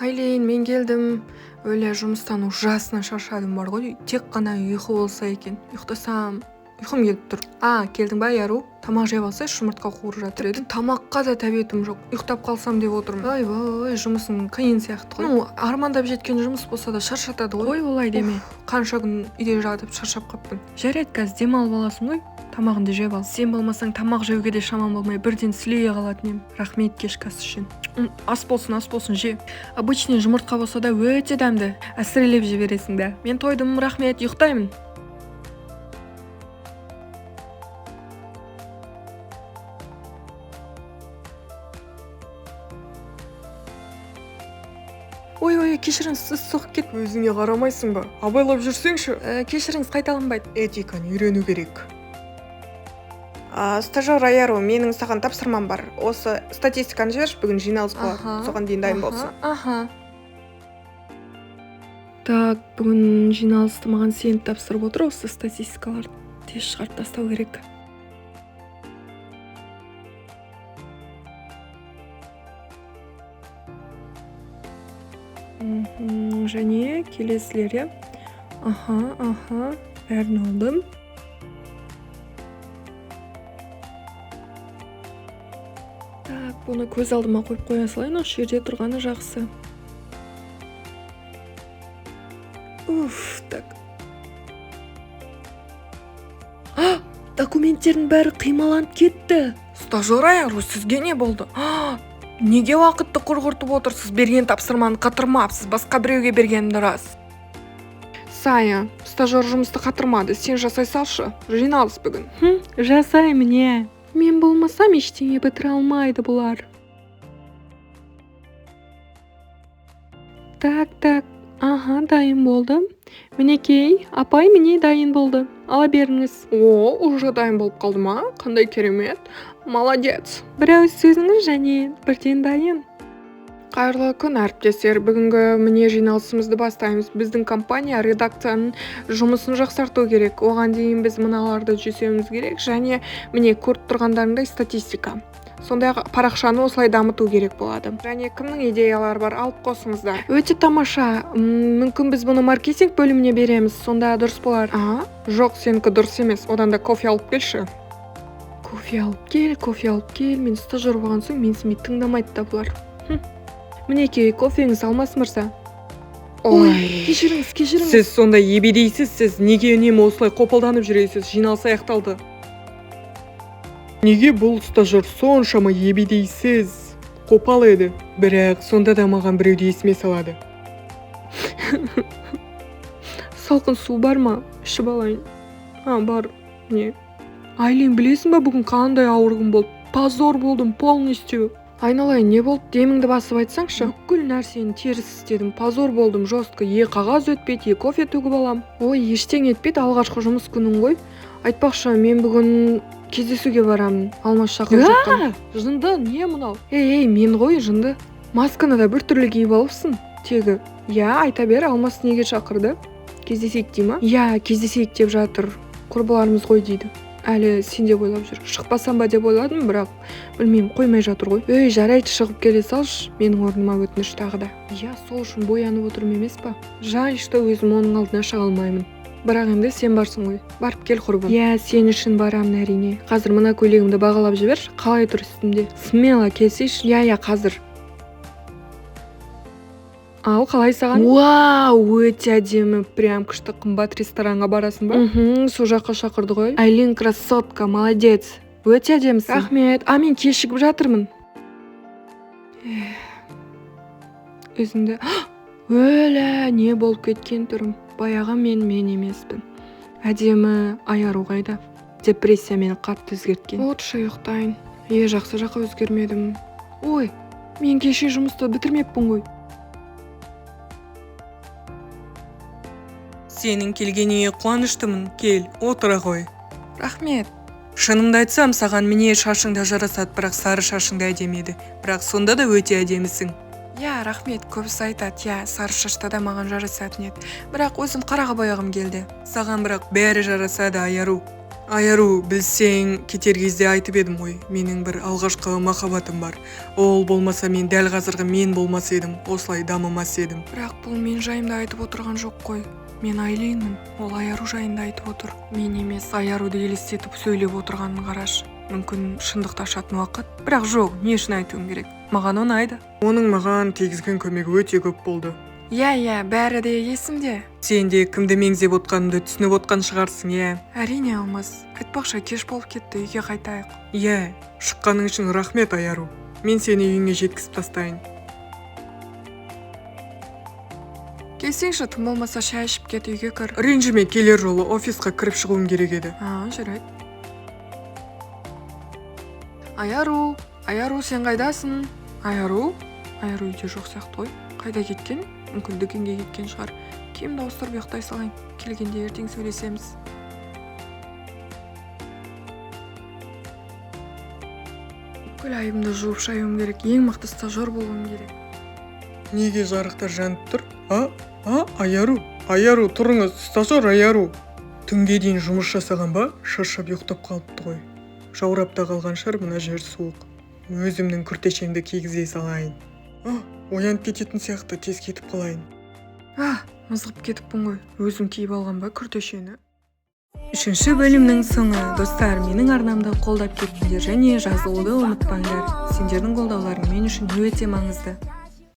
Айлин, мен келдім. Өлә, жұмыстан ужасно шаршадым бар ғой. Тек қана ұйқы болса екен. Ұйықтасам, ұйқым келіп тұр. А, келдің ба, Яру? Тамақ жеп алсайшы, жұмыртқа қуырып жатыр едім. Тамаққа да тәбетім жоқ. Ұйықтап қалсам деп отырмын. Ойбай, жұмысың қиын сияқты ғой. Ну, армандап жеткен жұмыс болса да шаршатады ғой. Ой, олай деме. Қанша күн үйде жатып шаршап қаппын. Жарайды, қазір демалып аласың ғой. Тамағыңды жеп ал. Сен болмасаң тамақ жеуге де шамам болмай, бірден сілейе қалатын ем. Рахмет кешкі ас үшін. Ас болсын, ас болсын, же. Обычный жұмыртқа болса да өте дәмді. Әсірелеп жібересің да. Мен тойдым, рахмет, ұйықтаймын. Ой, ой, кешіріңіз, сіз соғып кет. Өзіңе қарамайсың ба? Абайлап жүрсеңші. Кешіріңіз, қайталанбайды. Этиканы үйрену керек. Стажер Аяру, менің саған тапсырмам бар. Осы статистиканы жіберші, бүгін жиналыс болады. Соған дейін дайын болсын. Аха. Так, бүгін жиналысты маған сен тапсырып отыр, осы статистикаларды тез шығарып тастау керек. Және келесілер, иә? Аха, аха, бәрін алдым. Так, бұны көз алдыма қойып қоя салайын, осы жерде тұрғаны жақсы. Уф, так. А, документтердің бәрі қималанып кетті. Стажер Аяру, сізге не болды? А, неге уақытты құрғыртып отырсыз? Берген тапсырманы қатырмапсыз, басқа біреуге бергенім рас. Сая, стажер жұмысты қатырмады, сен жасай салшы. Жиналыс бүгін. Жасаймын, иә. Мен болмасам ештеңе бітіре алмайды бұлар. Так, так, аха, дайын болды. Мінекей, апай, міне дайын болды. Ала беріңіз. О, уже дайын болып қалды ма? Қандай керемет. Молодец. Бір ауыз сөзіңіз және бірден дайын. Қайырлы күн, әріптестер. Бүгінгі міне жиналысымызды бастаймыз. Біздің компания редакцияның жұмысын жақсарту керек. Оған дейін біз мыналарды түзеуіміз керек. Және міне көріп тұрғандарыңдай статистика. Сондай-ақ парақшаны осылай дамыту керек болады. Және кімнің идеялары бар, алып қосыңыздар. Өте тамаша. Мүмкін біз бұны маркетинг бөліміне береміз, сонда дұрыс болар. А, жоқ, сенікі дұрыс емес. Одан да кофе алып келші. Кофе алып кел, кофе алып кел. Мен стажер болған соң менсінбей тыңдамайды да бұлар. Мінекей, кофеңіз, Алмас мырза. Ой, кешіріңіз, кешіріңіз. Сіз сондай ебедейсіз, сіз неге үнемі осылай қопалданып жүресіз? Жиналыс аяқталды. Неге бұл стажер соншама ебедейсіз? Қопал еді. Бірақ сонда да маған біреуді есіме салады. Салқын су бар ма? Ішіп алайын. А, бар. Не? Айлин, білесің ба бүгін қандай ауыр күн болды? Позор болдым полностью. Айналайын, не болды? Деміңді басып айтсаңшы. Бүкіл нәрсені теріс істедім. Позор болдым жестко. Е қағаз өтпейді, е кофе төгіп алам. Ой, ештеңе етпейді, алғашқы жұмыс күнің ғой. Айтпақшы, мен бүгін кездесуге барамын. Алмас шақырып жатқан. Жынды, не мынау? Ей, ей, мен ғой, жынды. Масканы да біртүрлі киіп алыпсың. Тегі. Иә, айта бер, Алмас неге шақырды? Кездесейік дей ма? Иә, кездесейік деп жатыр. Құрбыларымыз ғой дейді. Әлі сен деп ойлап жүр. Шықпасам ба деп ойладым, бірақ білмеймін, қоймай жатыр ғой. Ей, жарайды, шығып келе салшы, менің орныма өтініш тағы да. Иә, сол үшін боянып отырмын емес па? Жаль, что өзім оның алдына шыға алмаймын. Бірақ енді сен барсың ғой. Барып кел, құрбым. Иә, сен үшін барамын әрине. Қазір мына көйлегімді бағалап жіберші, қалай тұр үстімде? Смело келсейші. Иә, иә, қазір. Ал, қалай саған? Вау, өте әдемі, прям күшті, қымбат ресторанға барасың ба? Мхм, сол жаққа шақырды ғой. Айлин, красотка, молодец. Өте әдемісің. Рахмет. А, мен кешігіп жатырмын. Өзіңді... Өлә, не болып кеткен түрім. Баяғы мен емеспін. Әдемі Аяру қайда? Депрессия мені қатты өзгерткен. Лучше ұйықтайын. Е, жақсы жаққа өзгермедім. Ой, мен кеше жұмысты бітірмеппін ғой. Сенің келгеніңе қуаныштымын. Кел, отыра ғой. Рахмет. Шынымды айтсам, саған міне шашың да жарасады, бірақ сары шашың да әдемі еді. Бірақ сонда да өте әдемісің. Иә, рахмет, көбісі айтады, иә, сары шашта да маған жарасатын еді. Бірақ өзім қараға бояғым келді. Саған бірақ бәрі жарасады, Аяру. Айару, білсең, кетер кезде айтып едім ғой, менің бір алғашқы махаббатым бар. Ол болмаса мен дәл қазіргі мен болмас едім, осылай дамымас едім. Бірақ бұл мен жайымда айтып отырған жоқ қой. Мен Айлинмін, ол Айару жайында айтып отыр. Мен емес, Айаруды елестетіп сөйлеп отырғанын қарашы. Мүмкін шындықты ашатын уақыт. Бірақ жоқ, не үшін айтуым керек? Маған ұнайды. Оның маған тигізген көмегі өте көп болды. Иә, бәрі де есімде. Сен де кімді меңзеп отқанымды түсініп отқан шығарсың, иә? Әрине, Алмас. Айтпақшы, кеш болып кетті, үйге қайтайық. Иә, шыққаның үшін рахмет, Айару. Мен сені үйіңе жеткізіп тастайын. Келсеңші, тым болмаса шай ішіп кет, үйге кір. Ренжіме, келер жолы офисқа кіріп шығуым керек еді. А, жарайды. Айару, Айару, сен қайдасың? Айару? Айару үйде жоқ сияқты ғой. Қайда кеткен? Мүмкін дүкенге кеткен шығар. Киімді ауыстырып ұйықтай салайын. Келгенде ертең сөйлесеміз. Бүкіл айыбымды жуып шаюым керек. Ең мықты стажер болуым керек. Неге жарықтар жанып тұр? А, Айару, Айару, тұрыңыз, стажер Айару. Түнге дейін жұмыс жасаған ба? Шаршап ұйықтап қалыпты ғой. Жаурап та қалған шығар, мына жер суық. Өзімнің күртешемді кигізе салайын. Оянып кететін сияқты, тез кетіп қалайын. Мызғып кетіппін ғой. Өзім киіп алған ба күртешені? 3-ші бөлімнің соңы. Достар, менің арнамды қолдап кеттіңдер және жазылуды ұмытпаңдар. Сендердің қолдауларың мен үшін өте маңызды.